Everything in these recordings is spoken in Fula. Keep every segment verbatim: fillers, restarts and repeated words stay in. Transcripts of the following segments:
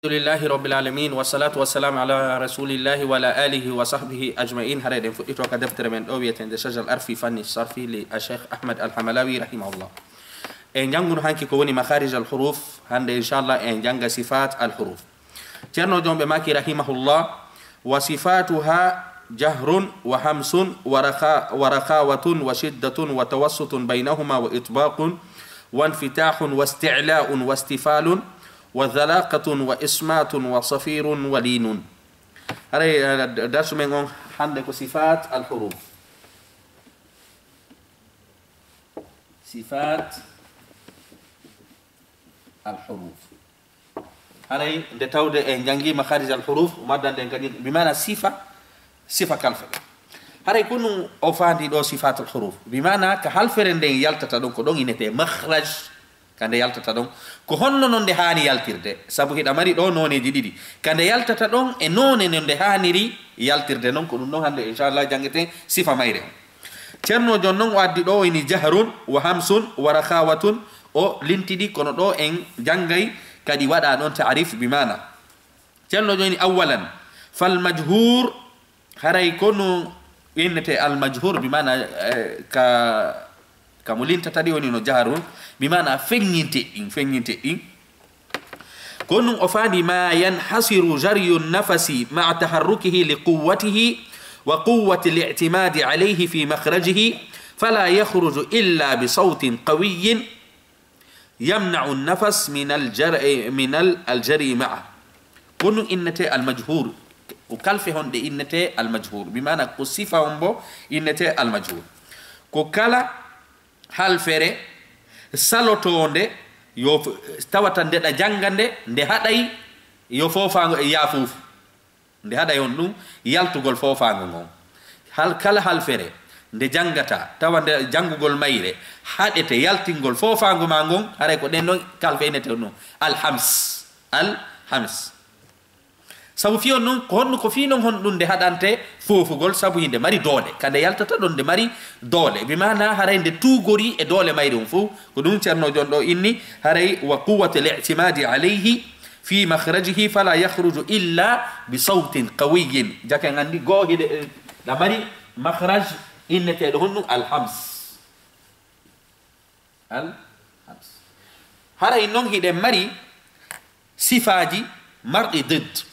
Alhamdulillahi Rabbil Alamin, wa salatu wa salam ala Rasulillahi wa ala alihi wa sahbihi ajma'in. Hare ɗen fuɗɗito ka deftere men ɗo wi'etende Shajal Arfi Fanni Sarfi li Sheikh Ahmad Al-Hamalawi rahimahullah. En jannguno hanki ko woni makharij al-huruf, hande inchallah en jannga sifat al-huruf. Ceerno Joom ɓe maaki rahimahullah, wa sifatuha jahrun wa hamsun wa rakha-, wa rakhawatun wa shiddatun wa tawassutun baynahuma wa itbaqun wa infitahun wa isti'la'un wa istifalun wa dhalaqatun wa ismatun wa safirun wa linun. Haray, eh, darsu men on hande ko sifat al-huruf. Sifat al-huruf. Haray nde tawde en janngi makharij al-huruf, maddan den kadi, bi maana sifa, sifa kalfe. Haray ko ɗum o faandi ɗo sifat al-huruf. Bi maana ka halfere nden yaltata ɗon, ko ɗon inete makhraj, ka nde yaltata ɗon. Ko honno non nde haani yaltirde? Sabu hiɗa mari ɗo nooneeji ɗiɗi. Ka nde yaltata ɗon e noone no nde haaniri yaltirde non, ko ɗum ɗon hande inchallah janngeten sifa mayre. Ceerno Joom non o addi ɗo o ini jahrun wa hamsun wa rakhawatun, o lintidi, kono ɗo en janngay kadi waɗa ɗon ta'rif bi maana. Ceerno Joom ini awwalan, fal majhur, haray ko no innete al majhur bi maana, eh, ka, ka mo lintata ɗi woni no jahrun, bi maana feññinte ɗin, feññinte ɗin. Ko ɗum o faandi, ma yanhasiru jaryu nafasi ma'a taharrukihi li quwwatihi wa quwwati al-i'timadi alayhi fi makhrajihi, fala yakhruju illa bi sawtin qawiyyin yamna'u nafas min al-jar-, min al-, al-jari ma'a. Ko ɗum innete al-majhur. Ko kalfe honɗe innete al-majhur. Bi maana ko sifa on bo innete al-majhur. Ko kala halfere salotoonde, yo f-, tawata nde ɗa jannga nde, nde haɗay yo foofaango e yaafuufu. Nde haɗay on ɗum yaltugol foofaango ngon. Hal-, kala halfere nde janngata, tawa nde janngugol mayre haɗete yaltingol foofaango ma ngon, haray ko ɗen ɗon kalfe innete ɗum al-hams. Al-hams. Sabu fii on ɗum, ko honɗum, ko fii non honɗum nde haɗante foofugol, sabu hinde mari doole. Ka nde yaltata ɗon nde mari doole. Bi maana haray nde tuugori e doole mayre on fof. Ko ɗum Ceerno Joom ɗo inni, haray wa quwwati al-i'timadi alayhi fi makhrajihi fala yakhruju illa bi sawtin qawiyyin. Jaka en anndi goo hiɗe, eh, ɗa mari makhraj inneteeɗo honɗum al-hams. Al-hams. Haray non hiɗen mari sifaaji marɗi didd.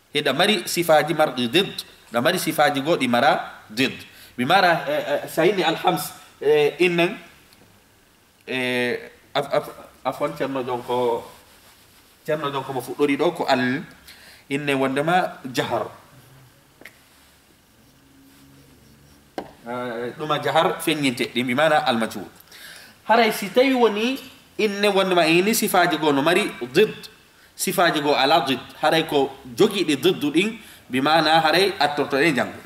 Hiɗa mari sifaaji marɗi didd. Ɗa mari sifaaji goo ɗi mara didd. Mi mara, eh, eh, so a inni al-hams, eh, innen, eh, af-, af-, afwan, Ceerno Joom ko, Ceerno Joom ko mo fuɗɗori ɗo ko al, innen wondema jahar. Eh, ɗuma jahar feññinte, ɗi mbi maana al-majhur. Haray si tawi woni inne wondema ini sifaaji goo no mari didd, sifaaji goo ala didd, haray ko jogiiɗi diddu ɗin, bi maana haray attorto ɗen janngo.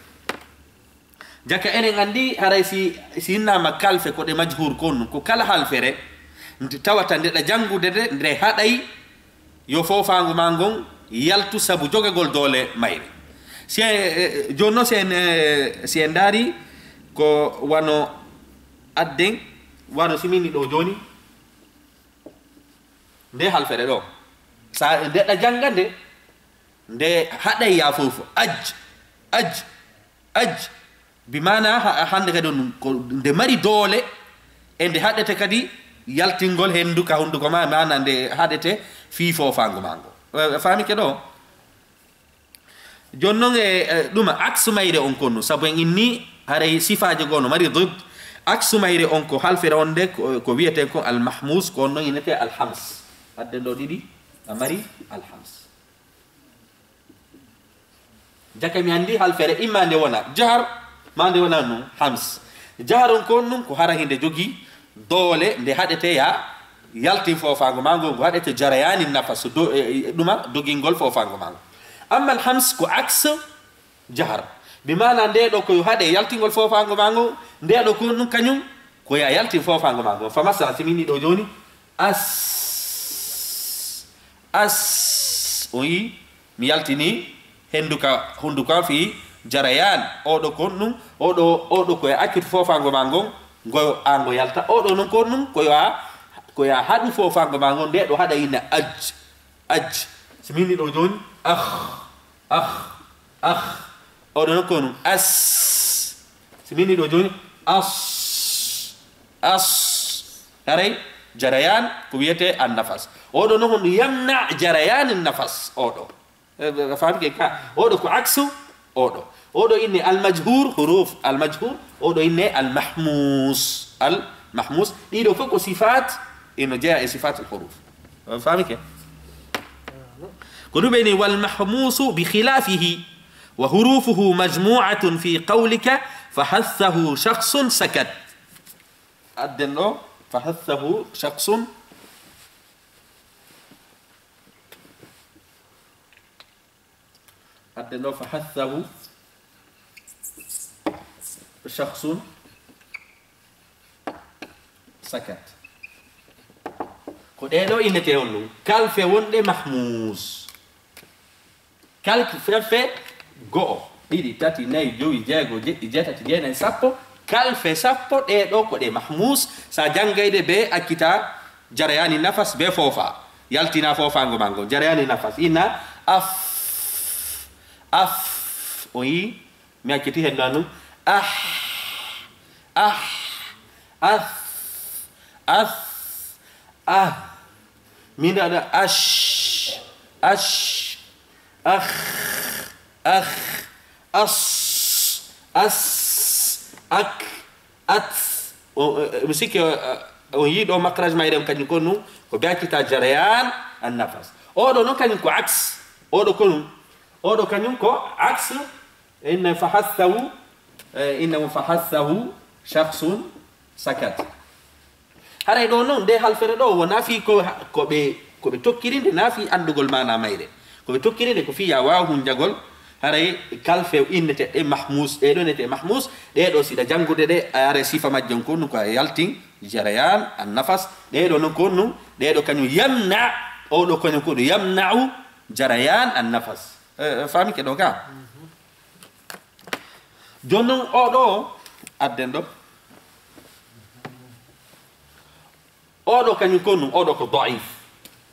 Jaka enen anndi haray si, si innama kalfe ko ɗe majhur kon, ko kala halfere, nde tawata nde ɗa janngude de, nde haɗay yo foofaango ma ngon yaltu sabu jogagol doole mayre. Si en, eh, jooni noon si en, eh, si en ndaari ko wano adden, wano si min ni ɗo jooni, nde halfere ɗo. Sa nde ɗa jannga nde, nde haɗay ya fof. Aj, aj, aj. Bi maana ha-, hannde kadi on ko nde mari doole, e nde haɗete kadi yaltingol henndu ka hunnduko ma, maana nde haɗete fii foofaango ma ngo. Eh, faamike ɗo? Jooni noon e, e ɗuma, aksu mayre on konnu, sabu en inni haray sifaaji goo no mari didd. Aksu mayre on ko halfere on nde ko, ko wiyetee ko al-mahmus, ko on noon innetee al-hams. Adden ɗo ɗiɗi, a mari al-hams. Jaka mi anndi halfere, imma nde wona jahar, ma nde wona nun hams. Jahar on ko nun ko hara hinde jogi doole nde haɗete ya yaltin foofaango ma ngo, ngo haɗete jarayani nafas, do-, e, e, ɗuma dogingol foofaango ma ngo. Amma al hams ko aks jahar. Bi maana nde ɗo ko yo haɗe yaltingol foofaango ma ngo, nde ɗo ko nun kañum ko ya yaltin foofaango ma ngo. Fa masala si min ni ɗo jooni, as, as, o yi, mi yaltini hennduka, hunnduko am fii jarayaan. Oɗo kon ɗum, oɗo, oɗo ko e accude foofaango ma ngon, ngo a ngo yalta. Oɗo non kon ɗum, ko yo a, ko yo a haɗu foofaango ma ngon, nde ɗo haɗa ina aj, aj. Si min ni ɗo jooni, ah, ah, ah. Oɗo noon ko ɗum, as. Si min ni ɗo jooni, as, as. Haray, jarayan, ko wiyetee an nafas. Oɗo noon, yamna jarayan an nafas. Oɗo. Eh, eh, faami ke ka? Oɗo ko aksu, oɗo. Oɗo inne al majhur, huruf al majhur. Oɗo inne al mahmus. Al mahmus. Ɗiɗo fof ko sifat, ino jeya e sifat al huruf. Eh, faami ke? Ko ɗum ɓe ni, wal mahmusu bi khilafihi, wa hurufuhu majmu'atun fi qawlika, fa hassahu shakhsun sakat. Adden ɗo, fa hassahu shakhsun. Adden ɗo, fa hassahu shakhsun sakat. Ko ɗee ɗo innetee on ɗum. Kalfe wonɗe mahmus. Kalfe fefe go'o, ɗiɗi, tati, nayi, jowi, jeego, jeɗɗi, jeetati, jeenayi, sappo. Kalfe sappo ɗee ɗo ko ɗe mahmus. Sa janngayde be accita jarayani nafas be foofa. Yaltina foofaango maa ngo. Jarayani nafas. Ina af, af. O yi, mi acciti hen ɗon ɗum. Ah, ah, as, as, ah. Min ɗaɗa ash, ash, ah, ah, as, as, ak, at. O, o, mi sikki o, o, on yii ɗo makraj mayre on kañum ko ɗum, ko be accita jarayan an nafas. Oɗo noon kañum ko aks. Oɗo ko ɗum. Oɗo kañum ko aks. Inna fa hassahu, eh, inna fa hassahu shakhsun sakat. Haray ɗo noon, nde halfere ɗo, wonaa fii ko, ko ɓe, ko ɓe tokkiri nde, naa fii anndugol maanaa mayre. Ko ɓe tokkiri nde, ko fii yaa waaw hunjagol, haray kalfe innete ɗe mahmus, ɗee ɗo innete mahmus, ɗee ɗo siɗa janngude ɗe, a haray sifa majjon ko ɗum ko a yaltin, jarayan, an nafas, ɗee ɗo noon ko ɗum, ɗee ɗo kañum yamna, oo ɗo kañum ko ɗum yamna'u, jarayan, an nafas. Eh, eh, faami ke ɗo ka? Jooni noon, oo ɗo adden ɗo. Oo ɗo kañum ko ɗum, oo ɗo ko da'if.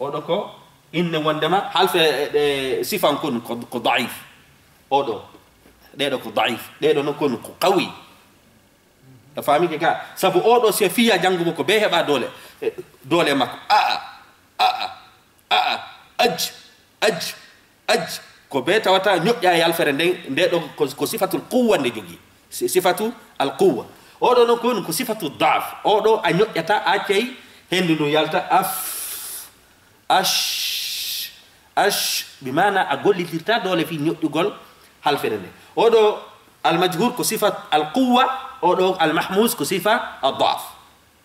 Oo ɗo ko inne wonndema, halfe, e, e, sifan ko ɗum, ko, ko da'if. Oo ɗo, ɗee ɗo ko da'if. Ɗee ɗo noon ko ɗum, ko qawi. A faami ke ka? Sabu oo ɗo, si a fiya janngugo ko be heɓa doole, e, doole makko. A'a, a'a. A'a, aj, aj, aj. Ko be tawata ñoƴƴa e yalfere nden, nde ɗo ko, ko sifatul quwwa nde jogii. Si-, sifatu al quwwa. Oo ɗo noon ko woni ko sifatu daaf. Oo ɗo a ñoƴƴata, a accay hendu ndu yalta af, ash, ash, bi maana a gollitirta doole fii ñoƴƴugol halfere nde. Oo ɗo al majhur ko sifat al quwwa, oo ɗo al mahmus ko sifa al daaf.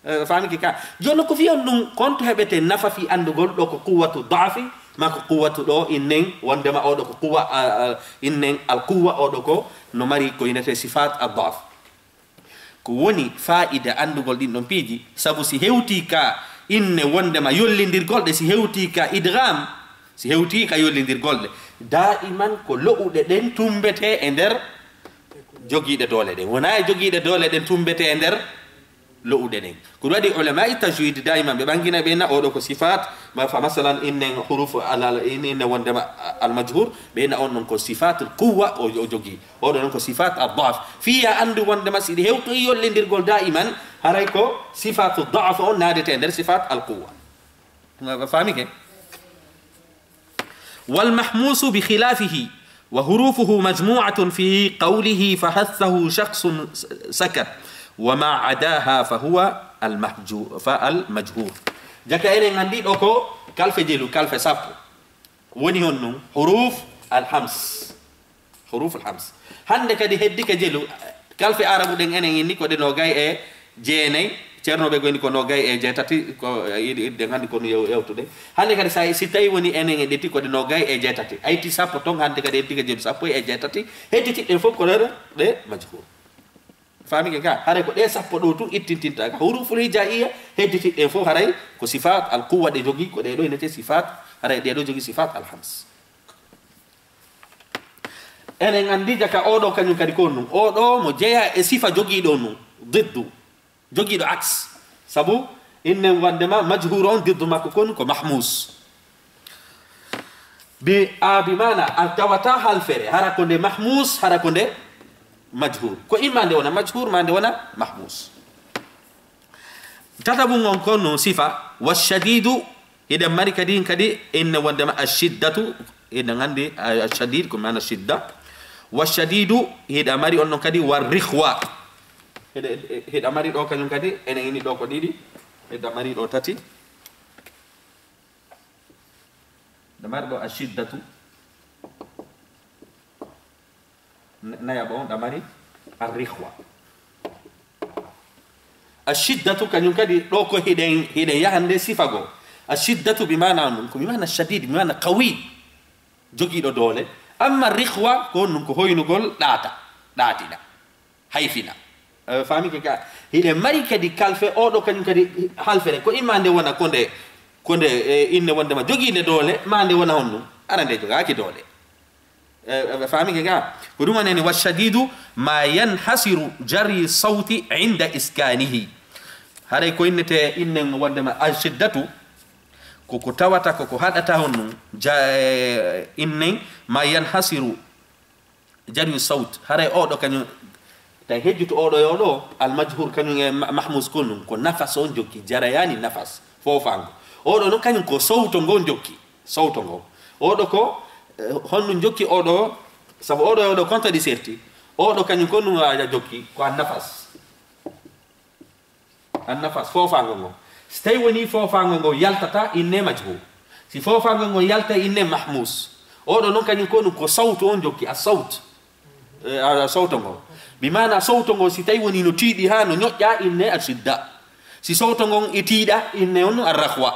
Eh, faami ke ka? Jooni ko fiyon ɗum, konto heɓete nafa fii anndugol ɗo ko quwwatu daafi, maa ko quwwatu ɗo innen, wonndema oo ɗo ko quwwa, a, a, innen al quwwa, oo ɗo ko no mari ko innetee sifaat ad daaf. Ko woni faa'ida anndugol ɗin ɗon piiji, sabu si hewtii ka inne wonndema yollindirgol ɗe, si hewtii ka idgham, si hewtii ka yollindirgol ɗe, daa'iman ko lo'uɗe ɗen tummbetee e nder jogiiɗe doole ɗen. Wonaa e jogiiɗe doole ɗen tummbetee e nder lo'uɗe ɗen. Ko ɗum waɗi ulama e tajwid daiman ɓe ɓangina ɓe na oo ɗo ko sifat, ma fa masalan innen huruf al, al, in-, inne wonndema al majhur, ɓe na on ɗon ko sifatul quwwa o, o jogii. Oo ɗo noon ko sifat al daf. Fii ya anndu wonndema si ɗi hewtoyi yollindirgol daiman, haray ko sifatu daf on naadete nder sifat al quwwa. Faami ke? Wal mahmusu bi khilafihi, wa hurufuhu majmu'atun fi qawlihi fa hassahu shakhsun sakat, wa ma adaha fa huwa al mahju-, fa al majhur. Jaka enen anndi ɗo ko kalfe jelu, kalfe sappo. Woni honɗum? Huruf al hams. Huruf al hams. Hannde kadi heddike jelu, kalfe arabu ɗen enen inni ko ɗe noogay e jeenay, ceernooɓe goni ko noogay e jeetati, ko, eh, yiɗi, yiɗi ɗen hannde ko no yew-, yewtude. Hannde kadi sa, si tawi woni enen e ɗetti ko ɗe noogay e jeetati. Ayti sappo ton, hannde kadi heddike jelu sappo e jeetati. Hedditi ɗen fof ko ɗe, ɗe majhur. Faami ke ka? Hare ko ɗe sappo ɗo tun ittintinta ka. Huruful hijaiya, hedditi ɗen fof haray ko sifat al quwwa ɗe jogi, ko ɗe ɗo inete sifat, haray ɗe ɗo jogi sifat al hams. Enen anndi jaka oo ɗo kañum kadi ko ɗum. Oo ɗo mo jeya e sifa jogiiɗo ɗum, diddu. Jogiiɗo aks. Sabu innen wonndema majhur on diddu makko kon ko mahmus. Bi a bi maana a tawata halfere, hara ko nde mahmus, hara ko nde majhur. Ko imma nde wona majhur, ma nde wona mahmus. Tataɓun on kon no sifa, wa shadidu, hiɗen mari kadi, kadi inne wondema a shiddatu, hiɗen anndi a, a shadid, ko maana shidda. Wa shadidu, hiɗa mari on non kadi, wa rikhwa. Hiɗa, hiɗa mari ɗo kañum kadi, enen ini ɗo ko ɗiɗi, hiɗa mari ɗo tati. Hiɗa mari ɗo a shiddatu. N-, nayaɓo on, hiɗa mari a rikhwa. A shiddatu kañum kadi, ɗo ko hiɗen, hiɗen yahande sifa goo. A shiddatu bi maana on ɗum, ko bi maana shadid, bi maana qawi, jogiiɗo doole. Amma rikhwa ko on ɗum ko hoynugol ɗaata, ɗaatiɗa, hayfina. Eh, faamike ka, hiɗen mari kadi kalfe, oɗo kañum kadi halfere. Ko imma nde wona ko nde, ko nde, eh, inne wondema jogiinde doole, ma nde wona honɗum. Ara nde jogaaki doole. Eh, eh, faamike ka, ko ɗum wonani wa shadidu ma yanhasiru jari sawti inda iskanihi. Haray ko innete innen wondema al shiddatu, ko ko tawata ko ko haɗata honɗum, ja-, eh, innen ma yanhasiru jari sawt. Haray oɗo kañum, tawi hejjuto oɗo e oɗo, al majhur kañum e ma-, mahmus ko ɗum, ko nafas on jokki, jarayani nafas, foofaango. Oɗo noon kañum ko sawto ngo jokki, sawto ngo. Oɗo ko, eh, honɗum jokki oɗo, sabu oɗo e oɗo konta ɗi serti, oɗo kañum ko ɗum a jokki, ko an nafas. An nafas, foofaango ngo. Si tawi woni foofaango ngo yaltata, inne majhul. Si foofaango ngo yalta, inne mahmus. Oɗo noon kañum ko ɗum ko sawtu on jokki, a sawt. Eh, a, a sawto ngo. Bi maana sawto ngo, si tawi woni no tiiɗi haa no ñoƴƴa, inne a shidda. Si sawto ngon e tiiɗa, inne on a rahwa.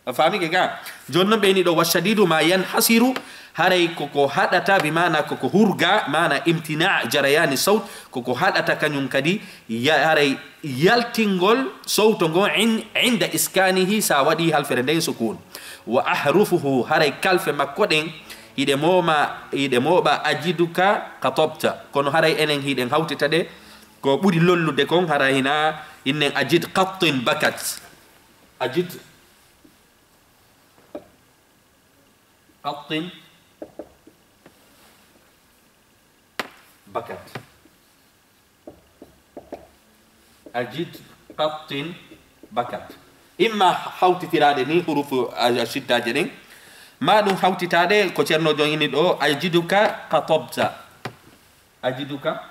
A faamike ka? Jooni noon ɓeyni ɗo, wa shadidu ma yanhasiru, haray koko haɗata, bi maana koko hurga, maana imtina jarayani sawt, koko haɗata kañum kadi, ya-, haray yaltingol sawto ngo in-, inda iskanihi, sa waɗi halfere nden sukun. Wa ahrufuhu, haray kalfe makko ɗen, hiɗe mooma, hiɗe mooɓa ajiduka qatabta. Kono haray enen hiɗen hawtita ɗe, ko ɓuri lollude kon, haray hina innen ajid qattin bakat. Ajid qattin bakat. Ajid qattin bakat. Imma hawtitiraade ni hurufu a, a shiddaaje ɗen, ma ɗum hawtitaade ko Ceerno Jon ini ɗo, ajiduka qatabta. Ajiduka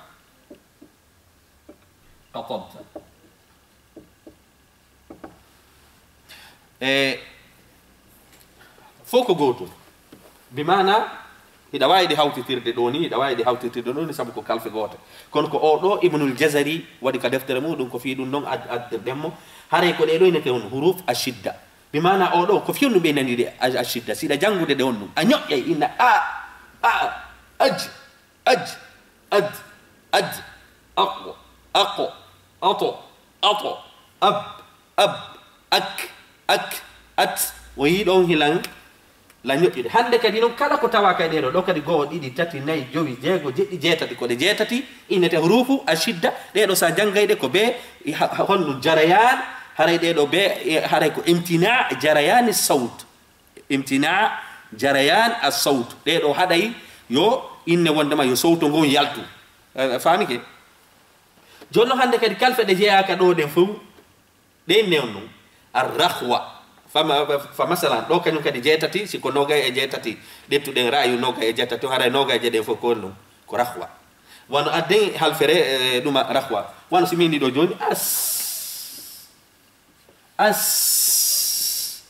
qatabta. E, fof ko gootum. Bi maana, hiɗa waawi ɗi hawtitirde ɗo ni, hiɗa waawi ɗi hawtitirde ɗo ni, sabu ko kalfe goote. Kono ko oo ɗo Ibnul Jazari waɗi ka deftere mum, ɗum ko fii ɗum ɗon ad-, addirɗen mo. Haray ko ɗee ɗo inete on huruf a shidda. Bi maana oo ɗo, ko fii on ɗum ɓe nani ɗe a, a shidda. Si hiɗa janngude ɗe on ɗum, a ñoƴƴay inna a, a, aj, aj, ad, ad, aqo, aqo, ato, ato, ab, ab, ak, ak, at. O yii ɗon hilan la ñoƴƴude. Hannde kadi noon, kala ko tawa kay ɗee ɗo, ɗo kadi go'o, ɗiɗi, tati, nayi, jowi, jeego, jeɗɗi, jeetati, ko ɗe jeetati, innete hurufu a shidda. Ɗee ɗo, sa janngay ɗe ko be, i ha, ha, honɗum jarayaan, haray ɗee ɗo be, e, haray ko imtina jarayaani sawt. Imtina jarayan as sawt. Ɗee ɗo haɗay yo inne wondema yo sawto ngon yaltu. Eh, faamike? Jooni noon hannde kadi kalfe ɗe jeyaaka ɗo ɗen fof, ɗe inne on ɗum. Ar rahwa. Fa ma-, fa masalan, ɗo kañum kadi jeetati, si ko noogay e jeetati, ƴettuɗen raayu noogay e jeetati, haray noogay je ɗen fof ko on ɗum. Ko rahwa. Wano adden halfere, eh, ɗuma rahwa. Wano si min ɗiɗo jooni, as. As,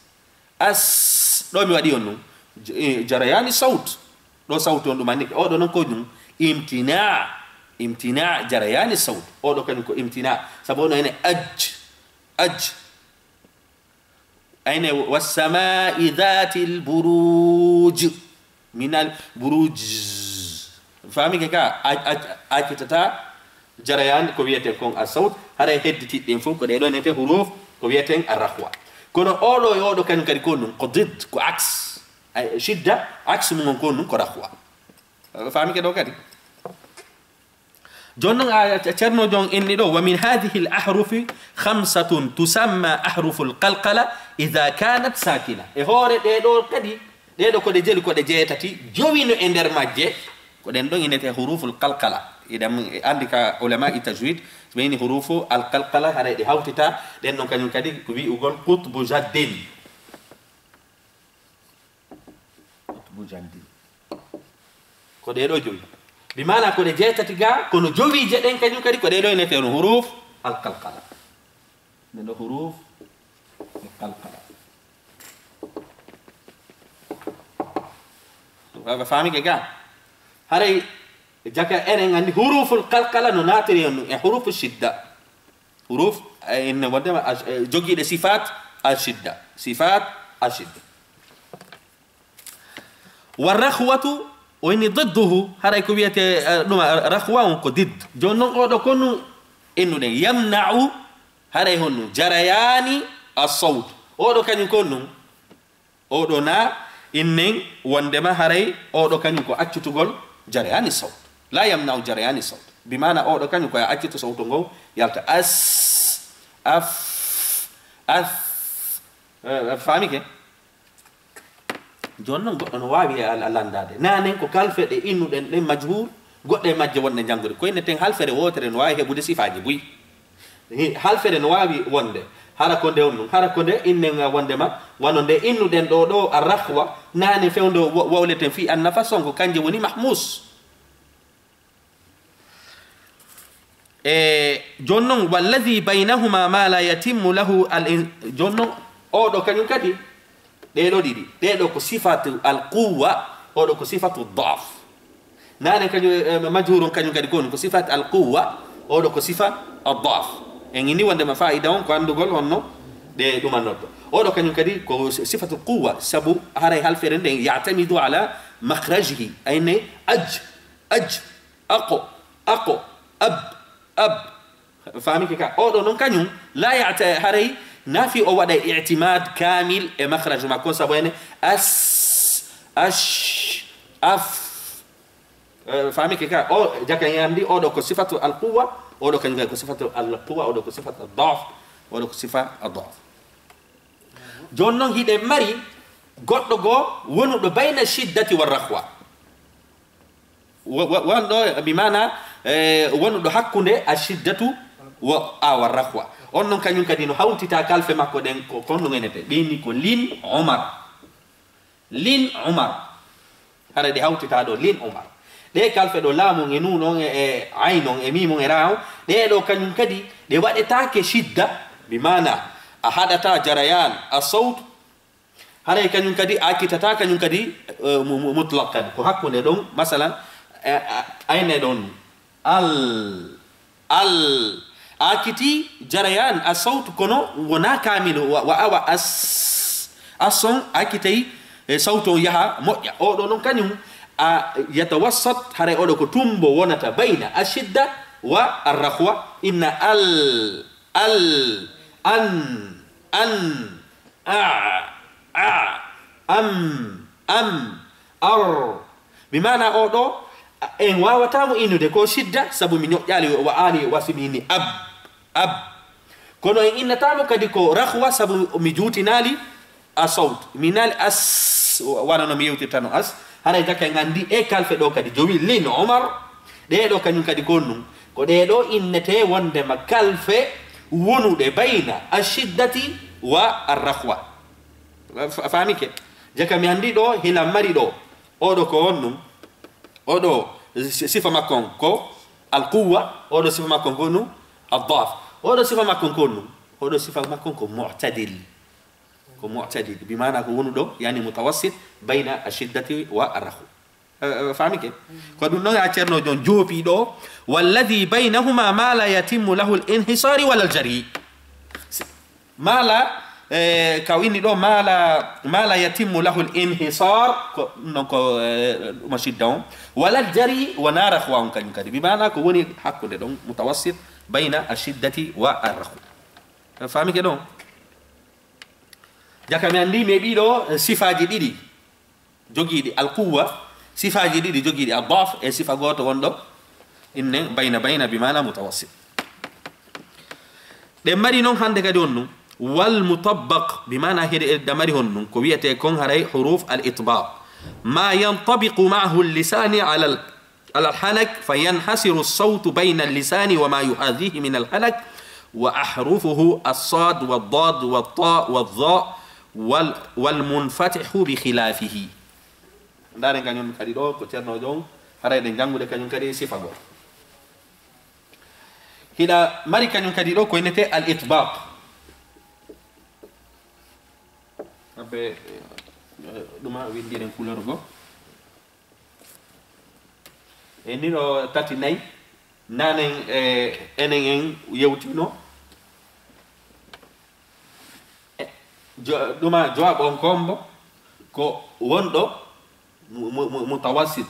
as, ɗo mi waɗi on ɗum. J-, eh, jarayani sawt. Ɗo sawtu on ɗum annike. Oɗo noon ko ɗum. Imtina. Imtina jarayani sawt. Oɗo kañum ko imtina. Sabu ono ene aj. Aj. Ayne, "Wassamai dhatil buruj." Minal buruj. Faamike ka? A, a, accitata jarayaan ko wiyeten kon a sawt, haray hedditiɗɗen fof ko ɗee ɗoo nete huruf ko wiyeten a rahwa. Kono oɗo e oɗo kañum kadi ko ɗum, ko didd, ko aks. Ay, shidda, aks mum on ko ɗum, ko rahwa. Faamike ɗo kadi? Jooni noon, a, a, Ceerno Jon inni ɗo, "Wa min hadhihi al ahrufi khamsatun tusamma ahrufu al qalqala idha kanat sakina." E hoore ɗee ɗoo kadi, Ɗee ɗo ko ɗe jeli, ko ɗe jeetati, jowi no e nder majje, ko ɗen ɗon innetee huruful qalqala. Iɗen anndi ka ulama i tajwid, so ɓe inni hurufu al qalqala, haray ɗe hawtita, ɗen ɗon kañum kadi ko wi'ugol qutbu jaddin. Qutbu jaddin. Ko ɗee ɗo jowi. Bi maana ko ɗe jeetati ga, kono jowiije ɗen kañum kadi ko ɗee ɗo innetee no huruf al qalqala. Ɗen ɗo huruf al qalqala. Ɓe faami ke ga? Haray jaka enen anndi huruful qalqala no naatiri on e hurufu shidda. Huruf, eh, inne wonde ma, eh, jogiiɗe sifat al shidda. Sifat al shidda. Wa rakhwatu, o inni didduhu, haray ko wiyetee, eh, ɗum, eh, rakhwa on ko didd. Jooni non, oo ɗo ko nu innuɗen, yamna'u, haray honno, jarayani as-sawt. Oo ɗo kañum ko nun, oo ɗo na innen wondema haray oo ɗo kañum ko accutugol jarayani sawt. La yamna'u jarayani sawt. Bi maana oo ɗo kañum ko a accutu sawtu ngon yalta as, af, as. Eh, faami ke? Jooni non, goɗɗo no waawi a-, a-, lanndaade. Naanen ko kalfe ɗe innuɗen ɗen majhuur, goɗɗe e majje wonɗe njanngude. Ko inneten halfere wootere no waawi heɓude sifaaji buy. Hi-, halfere no waawi wonde, hara ko nde on nun, hara ko nde innen wonde ma, wano nde innuɗen ɗo, ɗo arrahwa, naane fewndo wo-, wowleten fii annafas on, ko kanje woni mahmus. E jooni non, wallazi baynahuma ma la yatimmu lahu al in-, jooni non, oo ɗo kañum kadi, ɗee ɗo ɗiɗi, ɗee ɗo ko sifatu al quwwa, oo ɗo ko sifatu daaf. Naane kañum, eh, majhuurun kañum kadi ko, ko sifat al quwwa, oo ɗo ko sifa al daaf. En inni wondema faa'ida on ko anndugol honno ɗe ɗuma noddo. Oo ɗo kañum kadi ko si-, sifatu quwwa, sabu haray halfere nden ya'tamidu ala makhrajihi, ayne aj, aj, aqo, aqo, ab, ab. Faami ke ka? Oo ɗo non kañum, la ya'ta-, haray nafi o waɗa i'timad kamil e makhraj makko, sabu ene as, ash, af. Eh, faami ke ka? O jaka en anndi, oo ɗo ko sifatu al quwwa, oo ɗo kañum ko sifatu al quwwa, oo ɗo ko sifatu al da'f, oo ɗo ko sifa al da'f. Jooni non hiɗen mari goɗɗo goo wonuɗo bayna shiddati wa rakhwa. Wa-, wa-, won ɗo, bi maana, eh, wonuɗo hakkunde a shiddatu wa, a wa rakhwa. On non kañum kadi no hawtita kalfe makko ɗen ko, ko non enete. Ɓeyni ko lin Umar. Lin Umar. Hara ɗe hawtita ɗo, lin Umar. Ɗe kalfe ɗo, laamu e nuun on e, e ayn on e miim on e raa on, ɗe ɗo kañum kadi, ɗe waɗetaake shidda, bi maana a haɗata jarayan a sawt, haray kañum kadi a accitata kañum kadi, eh, mu-, mu-, mutlaq kadi. Ko hakkunde ɗon, masalan, eh, a-, ayne ɗon, al, al, a acciti jarayan a sawt, kono wona kamilu, wa, wa awa as, as on a accitay, eh, sawtu on yaha moƴƴa. Oo ɗo non kañum a yatawassat, haray oo ɗo ko tumbo wonata bayna a shidda wa ar rakhwa. Inna al, al, an, an, a, a, am, am, ar. Bi maana oo ɗo, en waawataa mo innude ko shidda, sabu mi ñoƴƴaali wa aali wa si mi inni ab, ab. Kono en innataa mo kadi ko rakhwa, sabu mi juutinaali a sawt. Mi naali as, wano no mi yewtirtano as. Haray jaka en anndi e kalfe ɗo kadi jowi lin Umar. Ɗee ɗo kañum kadi ko nun. Ko ɗee ɗo innetee wondema kalfe wonuɗe bayna a shiddati wa ar rakhwa. Fa-, faami ke? Jaka mi anndi ɗo, hila mari ɗo. Oo ɗo ko on nun. Oo ɗo si-, sifa makko on ko al quwwa. Oo ɗo sifa makko on ko nun al da'f. Oo ɗo sifa makko on ko nun. Oo ɗo sifa makko on ko mu'tadil. Ko mu'tadil. Bi maana ko wonuɗo, yani mutawassit, bayna a shiddati wa ar rakhwa. Eh, eh, faami ke? Ko ɗum ɗon a ceerno jon joopi ɗo, "Walladhi baynahuma ma la yatimmu lahu al-inhisari wala al-jari." Si-, ma la, eh, ka o inni ɗo, "Ma la, ma la yatimmu lahu al-inhisar," ko ɗum ɗon ko, eh, ɗum o shidda on. "Wala al-jari," wona rakhwa on kañum kadi. Bi maana ko woni hakkunde ɗon, mutawassit, bayna a shiddati wa ar rakhwa. Eh, faami ke ɗon? Jaka mi anndi mi heɓi ɗo, eh, sifaaji ɗiɗi. Jogiiɗi al quwwa, sifaaji ɗiɗi jogiiɗi, al da'f e sifa gooto wonɗo inne bayna bayna bi maana mutawassit. Ɗen mari non hannde kadi on ɗum. والمطبق بمعنى هي دمري هون كوية كون هري حروف الإطباق ما ينطبق معه اللسان على ال- على الحنك فينحصر الصوت بين اللسان وما يحاذيه من الحنك وأحرفه الصاد والضاد والطاء والظاء وال والمنفتح بخلافه. Ndaren kañum kadi ɗo ko ceerno jon haray ɗen janngude kañum kadi sifa goo. Hiɗa mari kañum kadi ɗo ko innete al itbaq. Abbe ɗuma windiren couleur goo. E ni ɗo tati nay nanen e enen en yewtino. E, jo- ɗuma jowab on kombo ko wonɗo mu- mu- mu- mutawassit.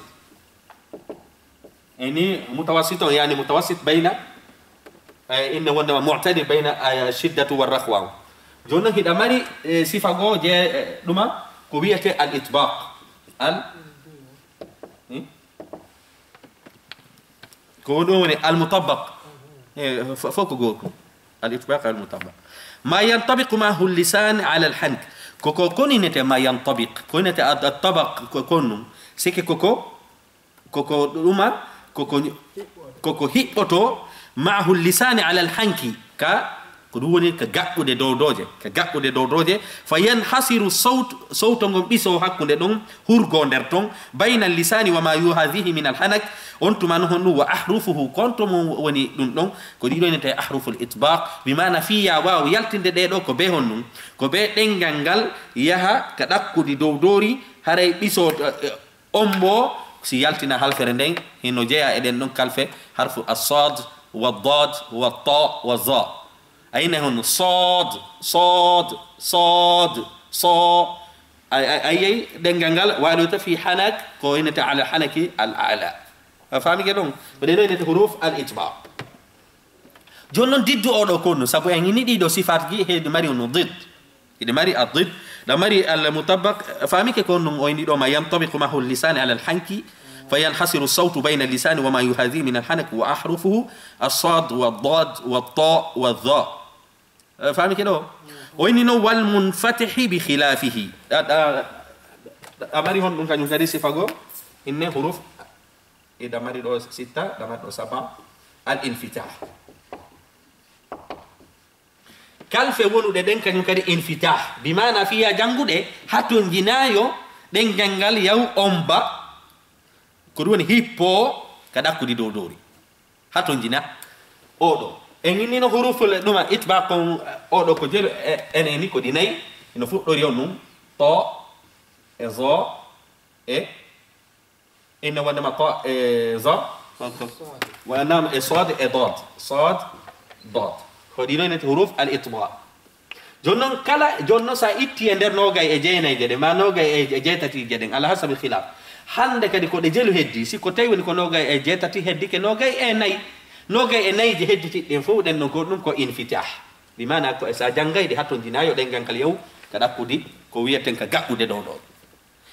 E ni mutawassit on yani mutawassit bayna e inne wondema mu'tadil bayna e shiddatu wa rakhwa on. Jooni noon hiɗa mari e sifa goo je e, ɗuma ko wiyete al itbaq. Al hmm? Ko ɗum woni al mutabaq. E, fo- fof ko gooto. Al itbaq al mutabaq. ما ينطبق معه اللسان على الحنك. Koko koninete ما ينطبق. Koninete at tabaq ko konnum. Sike koko koko ɗuma koko koko hiɓɓoto معه اللسان على الحنك. Ka ko ɗum woni ka gaɓɓude dowdoje ka gaɓɓude dowdoje. فينحصر الصوت sowto ngon ɓiso hakkunde ɗon hurgo nder ton. بين اللسان وما يحاذيه من الحنك. On tuma no honɗum وأحرفه kon to mo woni ɗum ɗon ko ɗiɗo ene tawi أحرف الإطباق. بمعنى fii ya waaw yaltinde ɗee ɗo ko bee honɗum ko bee ɗengal ngal yaha ka ɗakkudi dowdori haray ɓiso. Ombo si yaltina halfere nden hino jeya e ɗen ɗon kalfe harfu الصاد والضاد والطاء والظاء. Ayne hono صاد صاد صاد صا. Ay ay ay ay ɗengal ngal waɗoyta fi hanak ko inete ala hanaki al ala. A faami ke ɗon? Ko ɗen ɗo inete huruf al itbaq. Jooni noon diddu oɗo konnu sabu en ini ɗiɗo sifaat gi heedi mari hono ضد. Hiɗe mari الضد. Ɗa mari المطبق. Faami ke ko non o ini ɗo ما ينطبق معه اللسان على الحنك فينحصر الصوت بين اللسان وما يحاذيه من الحنك وأحرفه الصاد والضاد والطاء والظاء. Faami ke ɗo o ini noon والمنفتح بخلافه. Ɗa ɗa ɗa mari hon ɗum kañum kadi sifa goo inne huruf. Hiɗa mari ɗo ستة ɗa mari ɗo سبعة. Al infitah. Kalfe wonuɗe ɗen kañum kadi infitah bi maana fiya jannguɗe hatonjinayo ɗengal ngal yaw omba. Ko ɗum woni hippo ka ɗakkudi dow dowri hatonjina. Oɗo en innino huruful ɗuma itbaq on. Oɗo ko jelu e- eneni ko ɗi nayi no fuɗɗori on ɗum to e zo e inna wonde ma to e zo wa nam e sod e dod sod dod. Ko ɗino inete huruf al itba. Jooni noon kala jooni noon so a itti e nder noogay e jeenayje ɗe ma noogay e e jeetatiije ɗen ala hasabi khilaf. Hannde kadi ko ɗe jelu heddi si ko tawi woni ko noogay e jeetati heddike noogay e nayi. Noogay e nayi je hedditiɗi ɗen fof ɗen ɗon ko ɗum ko infitah. Bi maana ko so a janngay ɗi hatonjina yo ɗen gankal yaw ka ɗakkudi ko wiyeten ka gaɓɓude ɗo ɗo.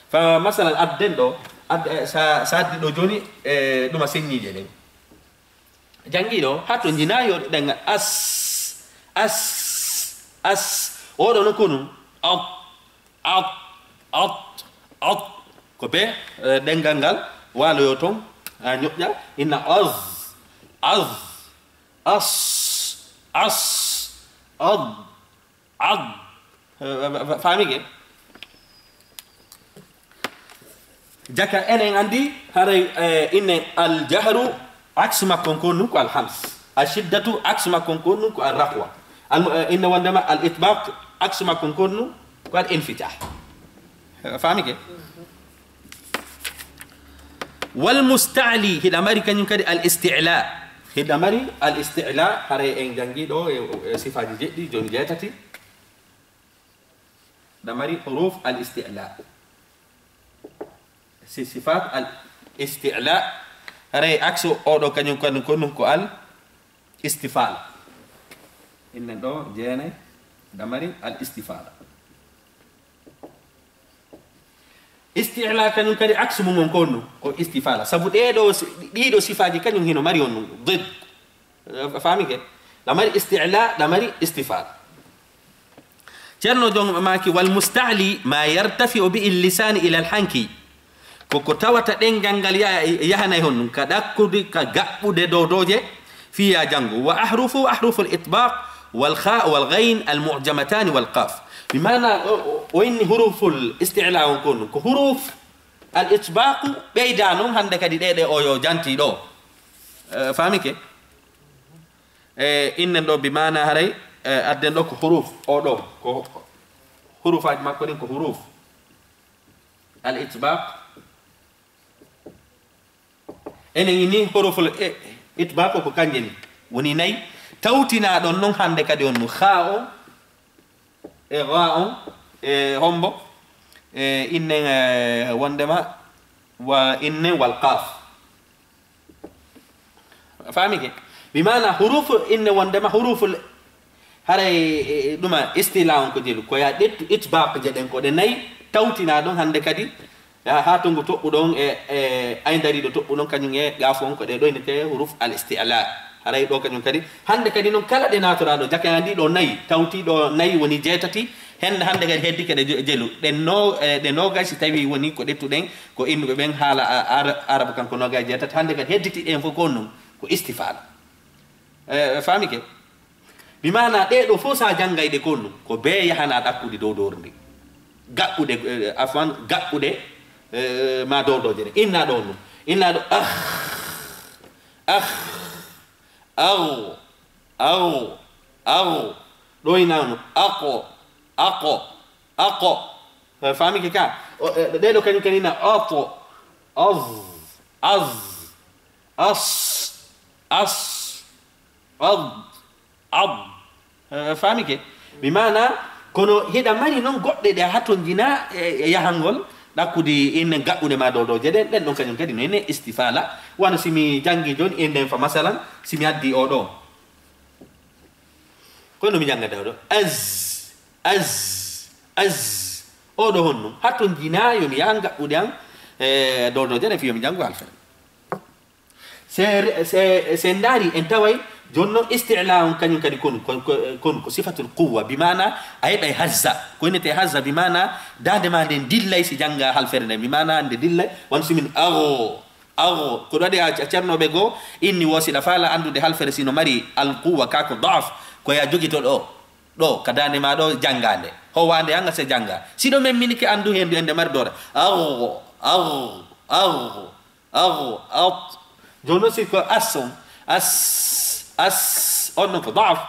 Fa masalan adden ɗo ad- eh, sa sa addi ɗo jooni e ɗuma seññiije ɗen. Janngi ɗo hatonjina yo ɗen as as as. Oɗo no konu at at at at. Ko be eh, ɗengal ngal waloyo toon a ñoƴƴa inna az az as as ad ad. Faami ke? Jaka enen anndi haray eh, inne aljahru aksu makko on ko ɗum ko alhams. Ashiddatu aksu makko on ko ɗum ko alrahwa. Al- eh, inne wondema al itbaq aksu makko on ko ɗum ko al infitah. Faami ke? Wal musta'li hiɗa mari kañum kadi al isti'la. Hiɗa mari al isti'la haray en janngi ɗo e e sifaaji jeɗɗi jooni jeetati. Ɗa mari huruf al isti'la. Si sifat al isti'la haray aksu oɗo kañum kadi ko ɗum ko al istifala. Innen ɗo jeenay ɗa mari al istifala. Isti'la kañum kadi aksu mum on ko honɗum ko istifala sabu ɗeɗo ɗiɗo sifaji kañum hino mari on ɗum ضد. Faami ke? Ɗa mari isti'la ɗa mari istifala. Ceerno Jom maaki, "Wal mustaali ma yartafi'u bi il lisaani ila al hanki." Ko ko tawata ɗenngal ngal ya-, yahanay honɗum, ka ɗakkude, ka gaɓɓude dow dooje, fiya janngu. "Wa ahrufu, ahruful itbaq, wal kha, wal ghayn, al mu'jamataani, wal qaf." Mi maana, o, o, o inni huruful isti'la on ko honɗum. Ko huruf al itbaqu ɓeyda non hannde kadi ɗe, ɗe o yo janti ɗo. Eh, faamike? Eh, innen ɗo bi maana haray, eh, adden ɗo ko huruf o ɗo, ko hurufaaji makko ɗin ko huruf al itbaq. Enen ini huruful i-, itbaq ko kanje ni. Woni nayi. Tawtina ɗon non hannde kadi on no kha o, e ra on, e hombo, e innen, e wondema, wa innen wal qaf. Faamike? Bi maana hurufu inne wondema huruful haray, e, ɗuma istila on ko jelu. Ko ya ɗettu itbaq je ɗen ko ɗe nayi tawtina ɗon hannde kadi. Ha, ha to ngu toɓɓuɗon e, e ay ndariɗo toɓɓuɗon kañum e gaafo on ko ɗe ɗo innete huruf al isti'la. Haray ɗo kañum kadi. Hannde kadi non kala ɗe naatoraɗo jaka ya ndi ɗo nayi, tawti ɗo nayi woni jeetati. Hen hannde kadi heddike ɗe je-, jelu. Ɗen no, e, ɗe noogay si tawi woni ko ɗettuɗen ko innuɓe ɓen haala a-, ara-, arabu kanko noogay jeetati. Hannde kadi hedditi ɗen fof ko non ko istifala. E, faamike? Mi maana ɗee ɗo fof sa janngay ɗe ko non ko bee yahana ɗakkude dow doorde. Gaɓɓude, e, afwan, gaɓɓude, e, ma dow doojere. Inna ɗo non. Inna ɗo, ah, ah, aw, aw, aw. Ɗo ina no, ako, ako, ako. E, faamike ka? O, e, ɗee ɗo kañum kadi ina, oto, az, az, as, as, ad, ad. Eh, faamike? Mi maana, kono hiɗa mari non goɗɗe ɗe hatonjina e, e yahangol, ɗakkude inne gaɓɓude ma dow dow jeɗen, ɗen ɗon kañum kadi no ene istifala. Wano si mi janngi jooni, innen fa masalan, si mi addi o ɗo. Kono mi jannga daw ɗo. Az, az, az. O ɗo honno? Hatonjina yo mi yaha gaɓɓude an, e, dow dow jeɗen fi yo mi janngo alfere. Se, se, se ndaari en taway, jooni non isti'la on kañum kadi konu, ko, ko, konu ko sifatul quwwa, bi maana a heɓay hazza. Ko innete hazza, bi maana daande ma nden dillay si jannga halfere nden, bi maana nde dillay, wan si min ago, ago. Ko ɗo waɗi a, a ceernooɓe goo inni wo siɗa faala anndude halfere si no mari al quwwa, ka ko daaf, ko ya jogito ɗo, ɗo, ka daande ma ɗo jannga nde. Howaande an a se jannga. Si ɗo memminike anndu heen nde mari doora. Ago, ago, ago. Aw, at. Jooni noon si ko as on, as, as, on noon ko daaf.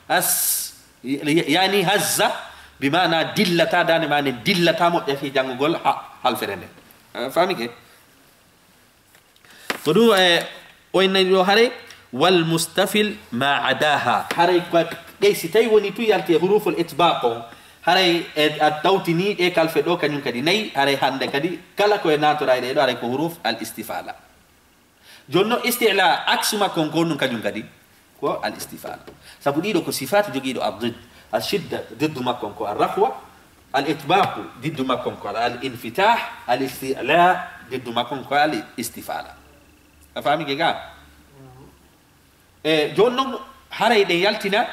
As, y-, y-, yani hazza, bi maana dillata, daande ma nden dillata moƴƴa fii janngugol ha-, halfere nden. Eh, faamike? Ko ɗum, eh, o innani ɗo haray, wal mustafil ma adaha. Haray ko ɗe si tawi woni tun yalti e huruful itbaq on, haray e a tawtini ɗe kalfe ɗo kañum kadi nayi, haray hannde kadi kala ko e naatoraa e ɗe ɗo, haray ko huruf al istifala. Jooni noon, isti'la, aksu makko on ko honɗum kañum kadi? Ko al istifala. Sabu ɗiɗo ko sifaat jogiiɗo ad didd. Al shidda, diddu makko on ko al rakhwa. Al itbaqu, diddu makko on ko al infitah. Al isti'la, diddu makko on ko al istifala. A faamike ga? E, jooni noon, haray ɗen yaltina,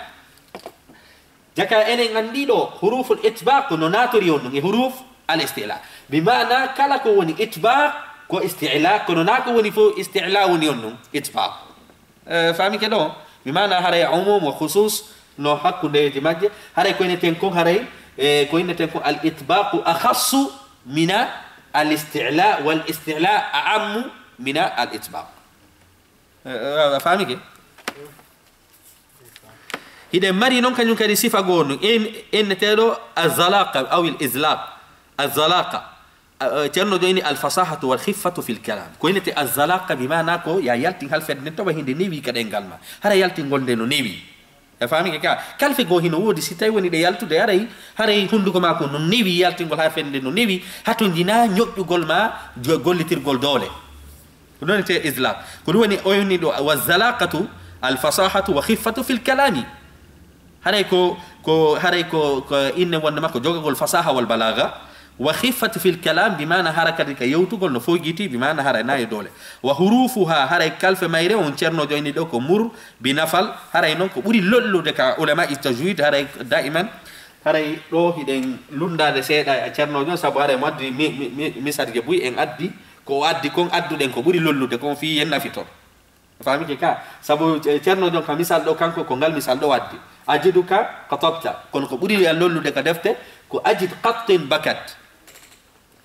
jaka enen anndi ɗo, huruful itbaq no naatori on ɗum e huruf al isti'la. Bi maana kala ko woni itbaq ko isti'la, kono naa ko woni fof isti'la woni on ɗum itbaq. E, faamike ɗo? Bi maana haray umum wa khusus no hakkundeeji majje, haray ko enen ten kon haray, e, ko enen ten kon al itbaqu akhassu mina al isti'la, wal isti'la a'ammu mina al itbaq. Eh, eh, a faamike? Hiɗen mari noon kañum kadi sifa goo no en, enneteeɗo azalaqa aw il islaq. Azalaqa. A, a, Ceerno jooni alfasahatu wal khiffatu fil kalam. Ko innete azalaqa bi maana ko ya yaltin halfeede nden tawa hinde newi ka ɗenngal ma. Hara yaltingol nde no newi. A faamike ka? Kalfe goo hino woodi si tawi woni ɗe yaltude haray, haray hunduko ma ko no newi yaltingol halfeede nden no newi, hatonjina ñoƴƴugol ma jo-, gollitirgol doole. Ko ɗum woni te islaq. Ko ɗum woni o yoni ɗo, wa zalaqatu al fasahatu wa khiffatu fil kalami. Haray ko, ko, haray ko, ko inne wonde makko jogagol fasaha wal balaga. Wa khiffatu fil kalam, bi maana hara kadi ka yewtugol no foygiti, bi maana hara nayi doole. Wa hurufuha, haray kalfe mayre on Ceerno jooni ɗo ko mur, bi nafal, haray noon ko ɓuri lollude ka ulama i tajwid, haray daiman Haray ɗo hiɗen lunndaade seeɗa e Ceerno Jon, sabu haray mo addi mi, mi, mi, misarje buy en addi, ko o addi kon adduɗen ko ɓuri lollude kon fii yen nafitor. Faamike ka? Sabu, eh, Ceerno Jon ka misal ɗo, kanko ko ngal misal ɗo addi. Ajiduka qatabta, kono ko ɓuri lollude ka defte, ko ajid qattin bakat.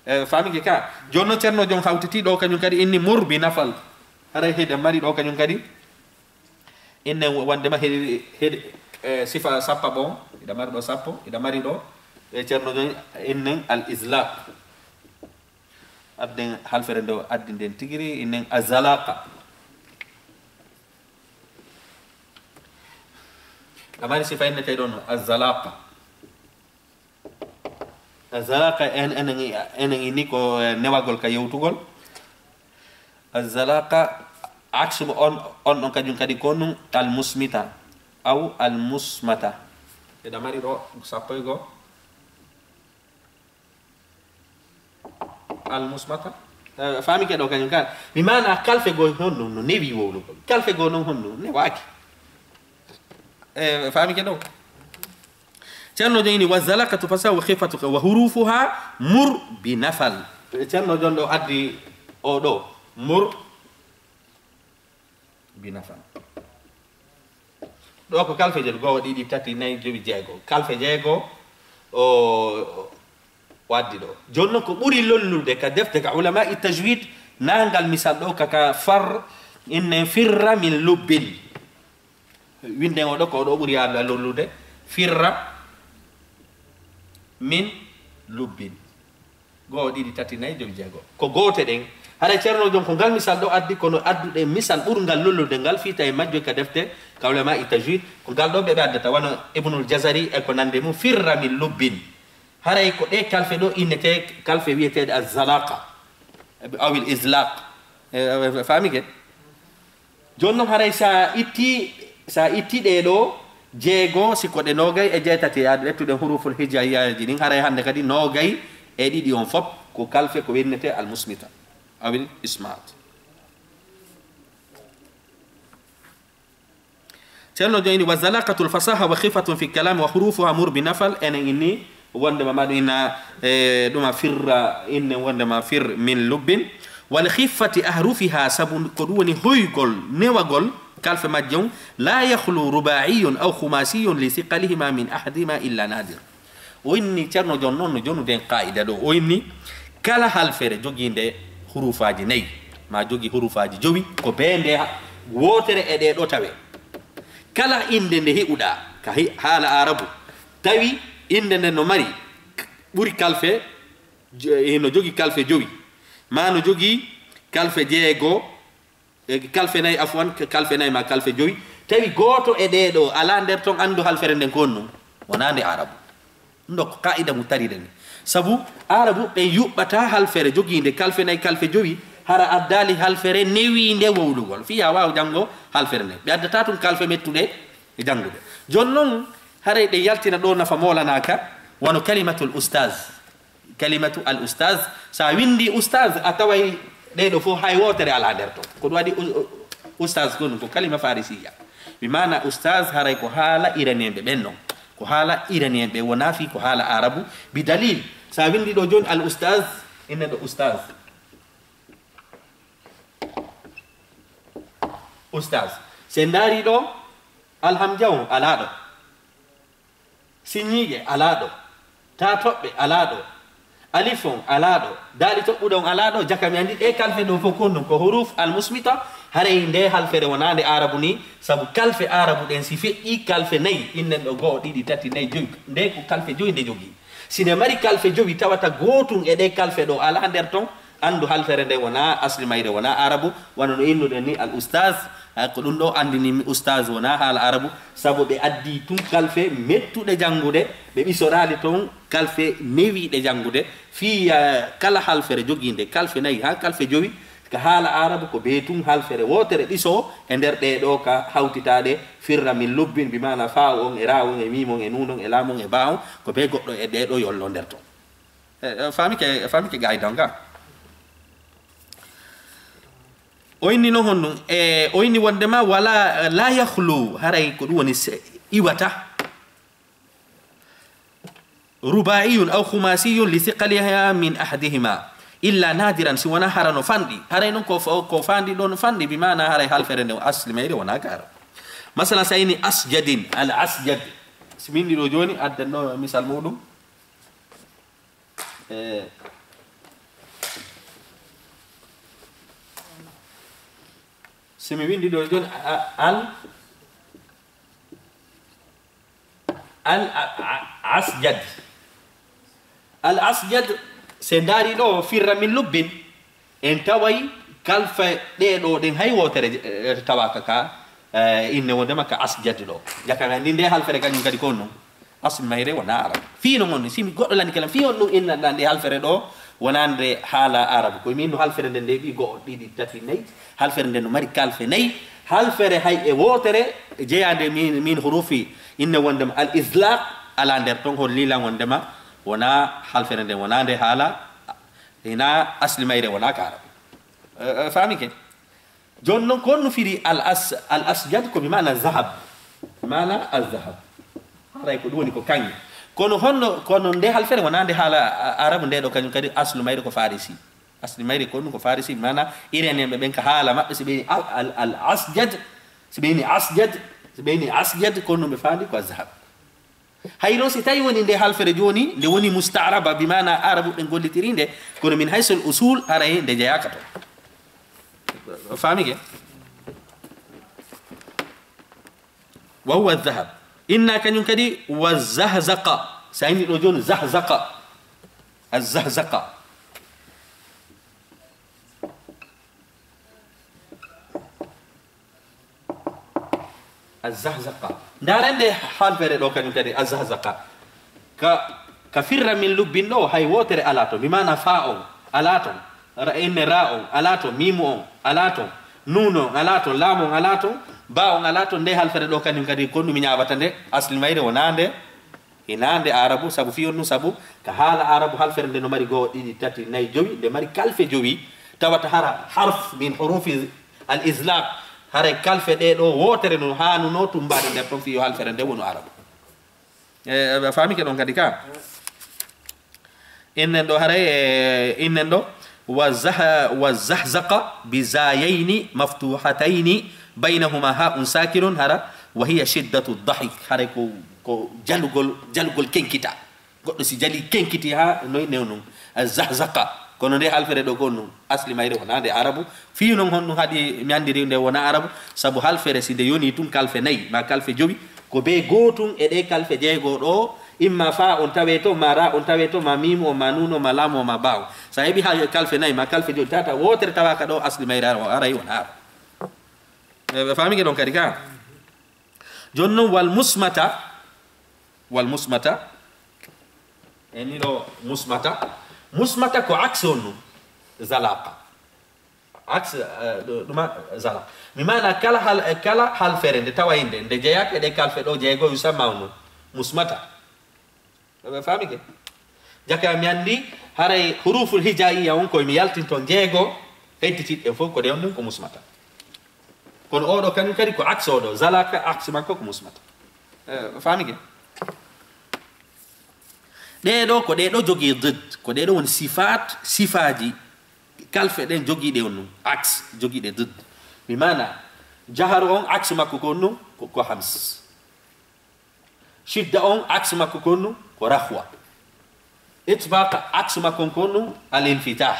Eh, faamike ka? Jooni non Ceerno Jon hawtiti ɗo kañum kadi inni mur bi nafal. Haray hiɗen mari ɗo kañum kadi. Innen wondema heɗi, heɗi, eh, sifa sappo bon, hiɗa mari ɗo sappo, hiɗa mari ɗo, e Ceerno Jon, innen al islaq. Adden halfere nde o addi nden tigiri, innen azalaqa. Hiɗa mari sifa inne tawi ɗon azalaqa. Azalaqa en, enen, enen inni ko, eh, newagol ka yewtugol. Azalaqa, aksu on, on ɗon kañum kadi ko nun al musmita, aw al musmata. Hiɗa mari ɗo sappo e goo. Al musmata. Eh, faamike ɗo kañum kan. Mi maana kalfe goo honno no newi wowlugol. Kalfe goo non honno newaaki. Eh, faamike ɗo. Ceerno Jon ini, wa zalaqatu fasaha wa khifatu wa hurufuha mur bi nafal. Ceerno Jon ɗo addi o ɗo. Mur bi nafal. Ɗo ko kalfe jeɗi, goo, ɗiɗi, tati, nayi, jowi, jeego. Kalfe jeego o, o addi ɗo. Jooni non ko ɓuri lollude ka defte ka ulama i tajwid, nangal misal ɗo ka, ka far, inne firra min lubbin. Winden o ɗo ko o ɗo ɓuri yaade lollude. Firra min lubbin. Goo, ɗiɗi, tati, nayi, jowi, jeego. Ko goote ɗen. Haray Ceerno Jon ko ngal misal ɗo addi, kono adduɗe misal ɓurngal lollude ngal fii tawi majjo ka defte ka ulama i tajwid. Ko ngal ɗo ɓe, ɓe addata, wano Ibnul Jazari e ko nande mum, firra min lubbin. Haray ko ɗe kalfe ɗo innete kalfe wiyeteeɗe az-zalaqa, awil izlaq. E, e, e, faamike? Jooni non haray sa itti, sa itti ɗee ɗo jeego, si ko ɗe noogay e jeetati, yaade ƴettuɗen huruful hijaiyaaji ɗin, haray hannde kadi noogay e ɗiɗi on fop ko kalfe ko winnetee al musmita, awil ismat. Ceerno Jon ini, wa zalaqatul fasaha wa khifatun fi kalam wa hurufuha mur bi nafal, enen inni wondema ma ɗum ina, e, ɗuma firra, inne wondema fir min lubbin. Wal khiffati ahrufiha, sabu ko ɗum woni hoygol, newagol kalfe majjum, la yakhlu rubaiyun aw khumasiyun li thiqalihima min ahadihima illa nadir. O inni Ceerno Jon noon no jonude en qaa'ida ɗo. O inni kala halfere jogiinde hurufaaji nayi, ma jogii hurufaaji jowi, ko bee nde ha-, wootere e ɗee ɗo tawe. Kala innde nde heɓuɗaa ka hi-, haala Aarabu, tawi innde nden no mari k-, ɓuri kalfe, jo-, e no jogii kalfe jowi, ma no jogii kalfe jeego, e kalfe nayi, afwan, k-, kalfe nayi ma kalfe jowi, tawi gooto e ɗee ɗo alaa nder ton, anndu halfere nden ko honɗum, wonaa nde Aarabu. Ɗum ɗo ko qaa'ida mo tariɗen. Sabu Aarabuɓe ɓen yuɓɓataa halfere jogiinde kalfe nayi, kalfe jowi, hara addaali halfere newiinde wowlugol. Fii haa waawa janngo halfere nden. Ɓe addataa tun kalfe mettuɗe e janngude. Jooni non, haray ɗe yaltina ɗo nafa moolanaaka, wano kalimatul ustaaz. Kalimatu al ustaaz. So a winndii ustaaz, a taway ɗee ɗo fof hay wootere alaa nder ton. Ko ɗum waɗi u-, u-, ustaaz ko ɗum ko kalima farisiya. Bi maana ustaaz haray ko haala iraniyeenɓe ɓen non. Ko haala iraniyeenɓe, wonaa fii ko haala Aarabu. Bi dalil, so a winndii ɗo jooni al ustaaz, inne ɗo ustaaz. Ustaaz. Si en ndaarii ɗo, alhamja on alaa ɗo. Sinñiiƴe alaa ɗo. Taa toɓɓe alaa ɗo. Alif on alaa ɗo. Daali toɓɓuɗo on alaa ɗo. Jaka mi anndi ɗee kalfe ɗo fof ko honɗum? Ko huruf al musmita. Haray ndee halfere wonaa nde Aarabu nii, sabu kalfe Aarabu ɗen si feƴƴii kalfe nayi, innen ɗo go'o, ɗiɗi, tati, nayi, jowi. Ndee ko kalfe jowi nde jogii. Si nde mari kalfe jowi tawata gootun e ɗee kalfe ɗo alaa nder ton, anndu halfere nden wonaa asli mayre, wonaa Aarabu, wano no innuɗen ni al ustaaz. Ha, ko ɗum ɗo anndini mi ustaaz wonaa haala Aarabu, sabu ɓe addii tun kalfe mettuɗe janngude, ɓe ɓisoraali ton kalfe newiiɗe janngude, fii, eh, kala halfere jogiinde kalfe nayi haa kalfe jowi, ka haala Aarabu ko bee tun halfere wootere ɓisoo e nder ɗee ɗoo ka hawtitaaɗe firra min lubbin, bi maana faaw on e raaw on e miim on e nuun on e laam on e baa on, ko bee goɗɗo e ɗee ɗoo yolloo nder ton. Eh, eh, faamike, faamike qaa'ida on ka? O inni non honɗum? E, o inni wondema wala, la yakhlu, haray ko ɗum woni se-, iwata. رباعي أو خماسي لثقلها من أحدهما إلا نادرا, si wonaa hara no fanɗi. Haray non ko fa-, ko fanɗi ɗo no fanɗi, bi maana haray halfere nde asli mayre wonaa ka Arab. Masalan, si a inni asjadin, al asjad. Si min ɗiɗo jooni, addanno misal muɗum. Eh, si mi winndi ɗo jooni, a-, al, al a-, a-, asjad. Al asjad, se ndaari ɗo, firra min lubbin, en taway kalfe ɗee ɗo ɗen hay wootere, eh, tawaaka ka, eh, inne wondema ka asjad ɗo. Jaka men ni nde halfere kañum kadi ko non. Asli mayre wonaa Arab. Fii no mon, si mi goɗɗo landi kalam, fii on ɗum inna ɗan nde halfere ɗo, wonaa nde haala Arab. Ko min no halfere nde nde ɓi go'o, ɗiɗi, tati, nayi. Halfere nde no mari kalfe nayi. Halfere hay e wootere jeyaande min, min hurufi inne wondema al islaq ala nder ton, holli lan wondema wonaa halfere nde, wonaa nde haala, ina asli mayre wonaa ka Arab. Eh, eh, faami ke? Jooni non, ko honno firi al as-, al asjad? Ko bi maana zahab. Bi maana al zahab. Haray ko ɗum woni ko kaŋŋe. Kono honno, kono nde halfere wonaa nde haala a-, Arabu nde ɗo, kañum kadi aslu mayre ko Farisi. Asli mayre ko ɗum ko Farisi, bi maana Iranien ɓe ɓen ka haala maɓɓe, si ɓe al, al, al asjad, si ɓe ni asjad, si ɓe ni asjad, ko ɗum ɓe faandi ko al zahab. Hay non si tawi woni nde halfere jooni, nde woni mustaaraba, bi maana Arabu ɓen gollitiri nde, kono min haysul usul haray nde jeyaaka to. Faami ke? Wa huwa zahab. Inna kañum kadi wa zahzaqa. Sa inni ɗo jooni zahzaqa. Az-zahzaqa. Az-zahzaqa. Ndaaren nde halfere ɗo kañum kadi, az-zahzaqa. Ka, ka firra min lubbin ɗo, hay wootere alaa ton. Bi maana faa on alaa ton. Ra-, inne raa on alaa ton. Miimu on alaa ton. Nuunu on alaa ton. Laamu on alaa ton. Baa on alaa ton. Nde halfere ɗo kañum kadi, ko ɗum mi ñaabata nde, asli mayre wonaa nde. Hinaa nde Arabu, sabu fii on ɗum, sabu ka haala Arabu halfere nde no mari go'o, ɗiɗi, tati, nayi, jowi, nde mari kalfe jowi, tawata hara harf min hurufi al islaq, haray kalfe ɗee ɗo wootere no haanuno tumbaade nder ton fii yo halfere nde wonu Arabu. E, a faami ke ɗon kadi ka? Innen ɗo haray, e, innen ɗo, wa zaha-, wa zahzaqa bi zayayni maftuhatayni baynahuma ha'un sakinun, hara, wa hiya shiddatu dahik. Haray ko, ko jalugol, jalugol kenkita. Goɗɗo si jali kenkiti haa noy new nun. A zahzaqa. Kono nde halfere ɗo ko nun. Asli mayre wonaa nde Arabu. Fii non honɗum haɗi mi anndiri nde wonaa Arabu? Sabu halfere si nde yoni tun kalfe nayi, ma kalfe jowi, ko bee gootun e ɗee kalfe jeego ɗo, imma faa on tawee ton, ma raa on tawee ton, ma miimu on, ma nuunu on, ma laamu on, ma baa on. Sa heɓi haa kalfe nayi, ma kalfe jowi, tata wootere tawaaka ɗo, asli mayre ara-, aray wonaa Arabu. E, ɓe faami ke ɗon kadi ka? Jooni non, wal musmata, wal musmata, e ni ɗo musmata, musmata ko aksi on nun, zalaqa. Aksi, eh, ɗu-, ɗuma zalaqa. Bi maana kala hal-, eh, kala halfere nde tawa inde, nde jeyaaka e ɗee kalfe ɗo jeego, yusamma on nun, musmata. Ɓe faami ke? Jaka mi anndi, haray huruful hijaiya on koye mi yaltinto jeego, hedditiɗɗe fof ko ɗe on ɗum ko musmata. Kono oɗo kañum kadi ko aksi oɗo, zalaka aksi makko ko musmata. Eh, faami ke? Ɗee ɗo ko ɗee ɗo jogii didd, ko ɗee ɗo woni sifaat, sifaaji, kalfe ɗen jogii ɗe on ɗum, aksi, jogii ɗe didd. Bi maana, jaharu on aksi makko ko on ɗum, ko, ko hams. Shidda on, aksi makko ko honɗum? Ko rahwa. Itbaq, aksi makko ko honɗum? Al infitah.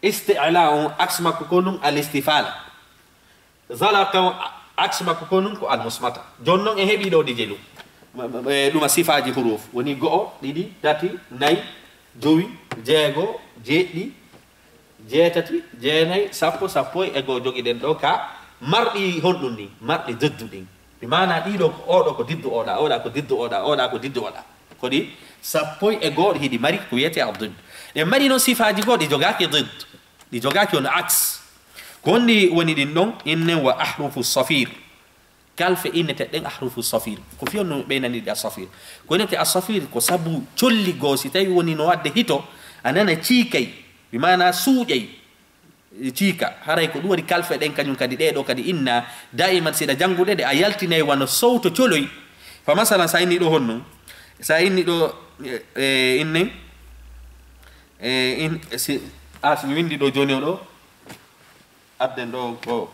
Isti'la on, aksi makko ko honɗum? Al istifala. Zalaqa on, aksi makko ko honɗum? Ko al musmata. Jooni non en heɓi ɗo ɗi jelu. Ma-, ma-, e ɗuma sifaaji huruf. Woni go'o, ɗiɗi, tati, nayi, jowi, jeego, jeeɗiɗi, jeetati, jeenayi, sappo, sappo e go'o jogiɗen ɗo ka marɗi honɗum ni? Marɗi diddu ɗin. Bi maana ɗiɗo ko oɗo ko diddu oɗa, oɗa ko diddu oɗa, oɗa ko diddu oɗa. Ko ɗi sappo e go'o ɗi hiɗi mari ko wiyetee al didd. Ɗe mari non sifaaji goo ɗi jogaaki didd. Ɗi jogaaki on aks. Ko honɗi woni ɗin ɗon? Innen wa ahrufu safir. Kalfe inneteɗen ahrufu safir. Ko fii honno ɓeynaniɗi a safir? Ko innete a safir ko sabu colli goo, si tawi woni no waɗde hito, a nana ciikay, bi maana suuƴay, ciika. Haray ko ɗum waɗi kalfe ɗen kañum kadi, ɗee ɗoo kadi inna, daiman si ɗa janngude ɗe, a yaltinay wano sowto coloy. Fa masalan, sa inni ɗoo honno, So a inni ɗo, e, e, innen, e, in, si, a, si mi winndi ɗo jooni o ɗo, adden ɗo ko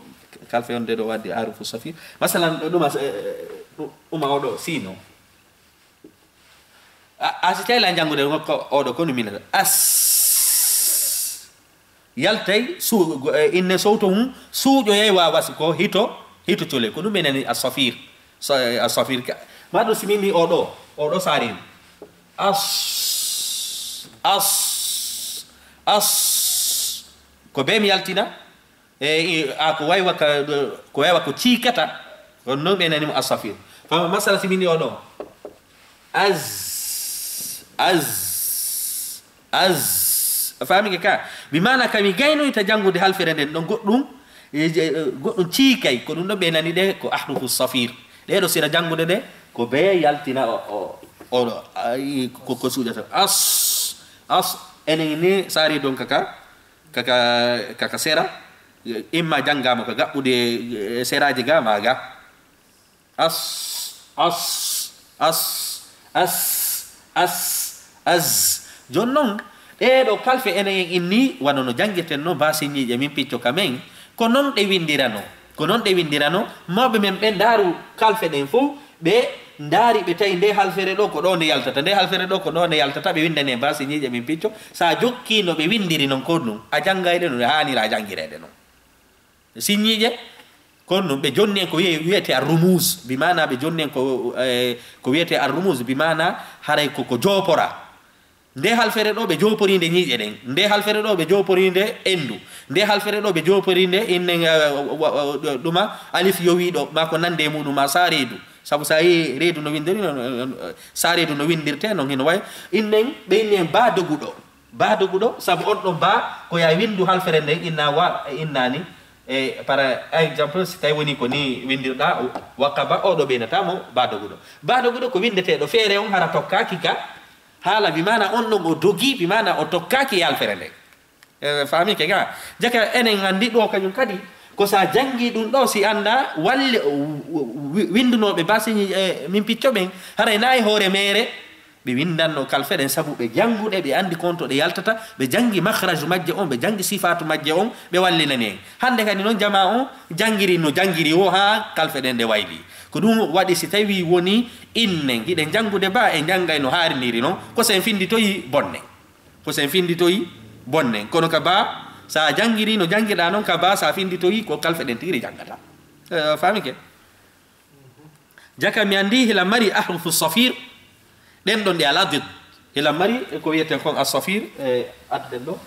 kalfe on de ɗo waddi arufu safir. Masalan, ɗo ɗuma, e, e, ɗu-, ɗuma o ɗo, sino. A, a si tawi la janngude ko, ko o ɗo, ko no minata. As. Yaltay, su-, go-, e, inne sowto mum, suuƴoyay wa-, wasi ko hito, hito cole. Ko ɗum ɓe nani a safir. So, e, a safir ka. Ma ɗum si min ni o ɗo, o ɗo saarin. As, as, as. Ko be mi yaltina? E, i, a ko waywa ka, ko waywa ko ciikata. Ko non ɓe nani mo a safir. Fama masala si min ni o ɗo. Az, az, az. A faamike ka? Bi maana ka mi gaynoyta janngude halfere nden ɗon goɗɗum, e, e, goɗɗum ciikay, ko ɗum ɗo ɓe nani ɗe ko ahrufu safir. Ɗee ɗo sira janngude ɗe, ko be yaltina o, o, o ɗo, ay, ko, ko suuɗata. As, as, enen ni saari ɗon kaka, kaka, kaka sera, imma janngaama ka gaɓɓude, e, seraaji ga, ma ga. As, as, as, as, as, as. Jooni non, ɗee ɗo kalfe enen en inni, wano no janngirten no, ba siñiiƴe min picco ka men, ko non ɗe winndirano. Ko non ɗe winndirano, mawɓe men ɓe ndaaru kalfe ɗen fow, ɓe ndaari ɓe tawi nde halfere ɗo ko ɗo nde yaltata, nde halfere ɗo ko ɗo nde yaltata, ɓe winndani en ba siñiiƴe min picco. So a jokkii no ɓe winndiri non ko ɗum, a janngay ɗe no ɗe haanira janngireede non. Siñiiƴe, ko ɗum ɓe jonni en ko wiye-, wiyetee ar-rumuz, bi maana ɓe jonni en ko, e, ko wiyetee ar-rumuz, bi maana haray ko, ko joopora. Nde halfere ɗo ɓe joopori nde ñiiƴe ɗen, nde halfere ɗo ɓe joopori nde endu, nde halfere ɗo ɓe joopori nde innen, e, wa-, wa-, wa-, ɗuma alif yowiiɗo, ma ko nande e muɗum, ma sa reedu. Sabu sa yi reedu no winndiri, no, no, no, sa reedu no winndirte, non hino way. Innen ɓe inni en ba doguɗo. Ba doguɗo, sabu on ɗon ba ko ya winndu halfere nden inna wa, e innaani. E, par exemple, si tawi woni ko ni winndirɗa, waqaba, o ɗo ɓeynata mo ba doguɗo. Ba doguɗo ko winndeteeɗo feere on hara tokkaaki ka haala, bi maana on ɗon o dogi, bi maana o tokkaaki e halfere nden. E, faamike ga? Jaka enen anndi ɗo kañum kadi, ko sa janngi ɗum ɗo, si annda walle, wi-, wi-, winndunooɓe ba siñi, e, min picco ɓen, haray na e hoore meere, ɓe winndanno kalfe ɗen, sabu ɓe jannguɗe, ɓe anndi kon to ɗe yaltata, ɓe janngi makhraju majje on, ɓe janngi sifaatu majje on, ɓe wallinani en. Hannde kadi non jamaa on janngiri no janngiri o haa kalfe ɗen ɗe wayli. Ko ɗum waɗi si tawi woni innen hiɗen janngude ba e janngay no haariniri non, ko sen finnditoyi bonne. Ko sen finnditoyi bonne. Kono ka ba, sa janngiri no janngirɗa non ka ba, sa finnditoyi ko kalfe ɗen tigi ɗe janngata. Eh, faamike? Jaka mi anndi hila mari ahrufu safir, ɗen ɗon ɗe alaa did. Hila mari, e ko wiyeten kon a safir, e adden ɗo.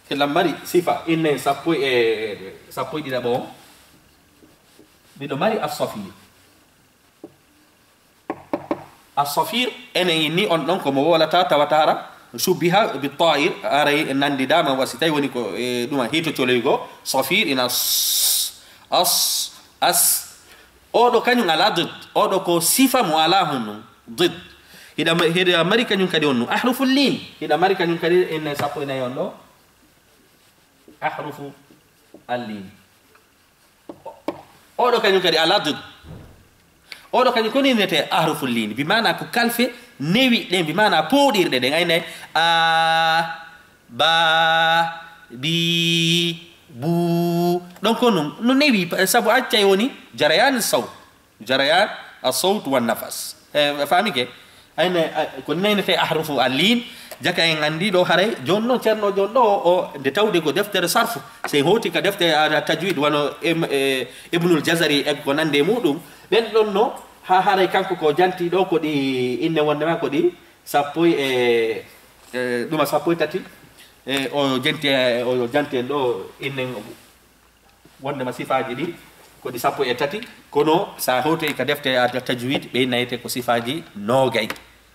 Hila mari sifa, inne sappo e, sappo e ɗiɗaɓo on. Miɗo mari a safir. A safir, enen inni on ɗon ko mo wolata tawatara, shubbiha bi ta'ir, aray nandidaama wa si tawi woni ko, e, ɗuma hito coloygo, safir ina s-, as, as. Oɗo kañum ala did, oɗo ko sifa mo ala honno, did. Hiɗa ma-, hiɗa mari kañum kadi on no, ahrufu lin, hiɗa mari kañum kadi en sappo e nayi on ɗo, ahrufu allin. Oɗo kañum kadi ala did. Oɗo kañum ko ni wiyetee ahruful lin. Bi maana ko kalfe newi ɗen, bi maana pooɗirɗe ɗen. Ay nay, a, ba, bi, bu. Donc ko non, no newi, sabu accay woni jarayan sawt. Jarayan a sawt wa nafas. E, faamike? Ayne, a, ko newnetee ahrufu allin, jaka en anndi ɗo haray, jooni noon Ceerno jooni ɗo, o, nde tawde ko deftere sarfu, so en hooti ka defte a, a tajwid, wano em, e, Ibnul Jazari e ko nande e muɗum, ɓen ɗon no, ha haray kanko ko janti ɗo ko ɗi inne wonde ma ko ɗi sappo e, e, ɗuma sappo e tati, e, o janti, e, o janti en ɗo innen wondema sifaaji ɗi ko ɗi sappo e tati, kono sa hewtoyi ka defte a tajwid, ɓe innayte ko sifaaji noogay.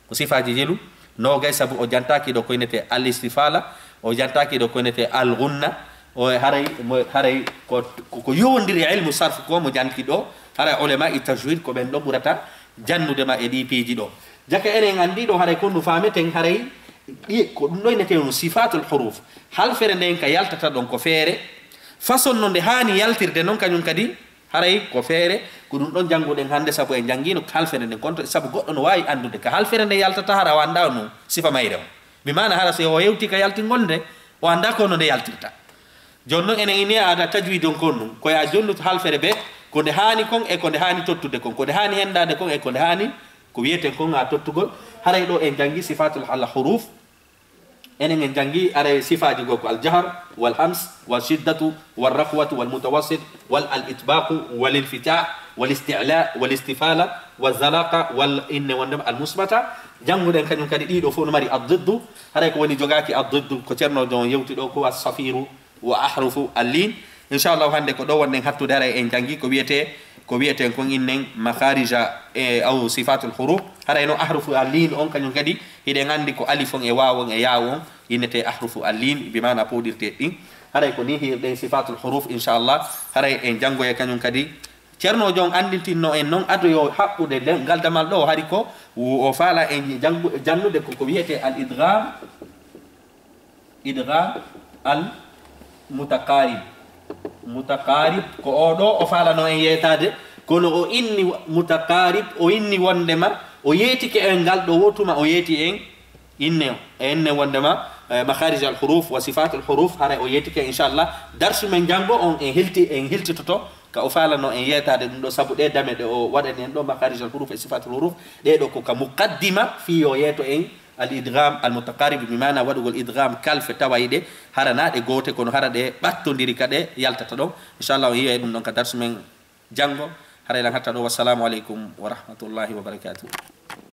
Ko sifaaji jelu noogay, sabu o jantaaki ɗo ko innete al istifala, o jantaaki ɗo ko innete al gunna, o haray, mo, haray ko, ko, ko yowondiri e ilmu sarf ko mo janti ɗo, haray ulama i tajwid ko ɓen ɗo ɓurata jannude ma e ɗi piiji ɗo. Jaka enen anndi ɗo haray ko no faameten haray ɗi, ko ɗum ɗo innete on sifatul huruf. Halfere nden ka yaltata ɗon ko feere, façon no nde haani yaltirde non kañum kadi, Haray ko feere, ko ɗum ɗon jannguɗen hannde, sabu en janngiino halfere nden, kono to, sabu goɗɗo no waawi anndude ka halfere nde yaltata, hara o anndaa no sifa mayre on. Bi maana hara si o hewti ka yaltingol nde, o anndaa ko no nde yaltirta. Jooni non enen ini aada tajwid on kon ɗum, ko ya jonnuto halfere be ko nde haani kon e ko nde haani tottude kon, ko nde haani henndaade kon e ko nde haani ko wiyeten kon haa tottugol. Haray ɗo en janngi sifatul al huruf, enen en janngi aray sifaaji goo ko al jahr, wal hams, wal shiddatu, wal rakhwatu, wal mutawassit, wal al itbaqu, wal infitah, wal isti'la, wal istifala, wal zalaqa, wal inne wondema al musbata. Jannguɗen kañum kadi ɗiɗo fof no mari ad diddu. Haray ko woni jogaaki ad diddu ko Ceerno Joon yewti ɗo ko as safiru wa ahrufu al lin. Inchallahu hannde ko ɗo wonɗen hattude, haray en janngi ko wiyetee, ko wiyeten kon innen makharija e aw sifatul huruf. Haray no ahrufu al lin on kañum kadi hiɗen anndi ko alif on e waaw on e yaaw on innetee ahrufu al lin, bi maana pooɗirtee ɗin. Haray ko ni hirɗen sifatul huruf, inchallah. Haray en janngoye kañum kadi. Ceerno Joon anndintinno en non ado yo haɓɓude nden ngal damal ɗo, hari ko o faala en janngu-, jannude ko, ko wiyetee al idgham, idgham al mutaqarib. Mutaqarib ko o ɗo o faalano en yeetaade, kono o inni mutaqarib, o inni wondema o yeetike en ngal ɗo woo tuma o yeeti en inne, e inne wondema, eh, makharij al huruf wa sifat al huruf, haray o yeetike, inchallah. Darsu men janngo on en hilti, en hiltitoto ka o faalano en yeetaade ɗum ɗo, sabu ɗe dame ɗe o waɗani en ɗo, makharij al huruf e sifat al huruf, ɗe ɗo ko ka muqaddima fii yo yeeto en al idgham al mutaqarib, bi maana waɗugol idgham kalfe tawayɗe, hara na ɗe goote, kono hara ɗe ɓattondiri ka ɗe yaltata ɗon. Inchallah, on yiya e ɗum ɗon ka darsu men janngo. Haray lan hatta ɗo. Wassalamu aleykum wa rahmatullahi wa barakatuh.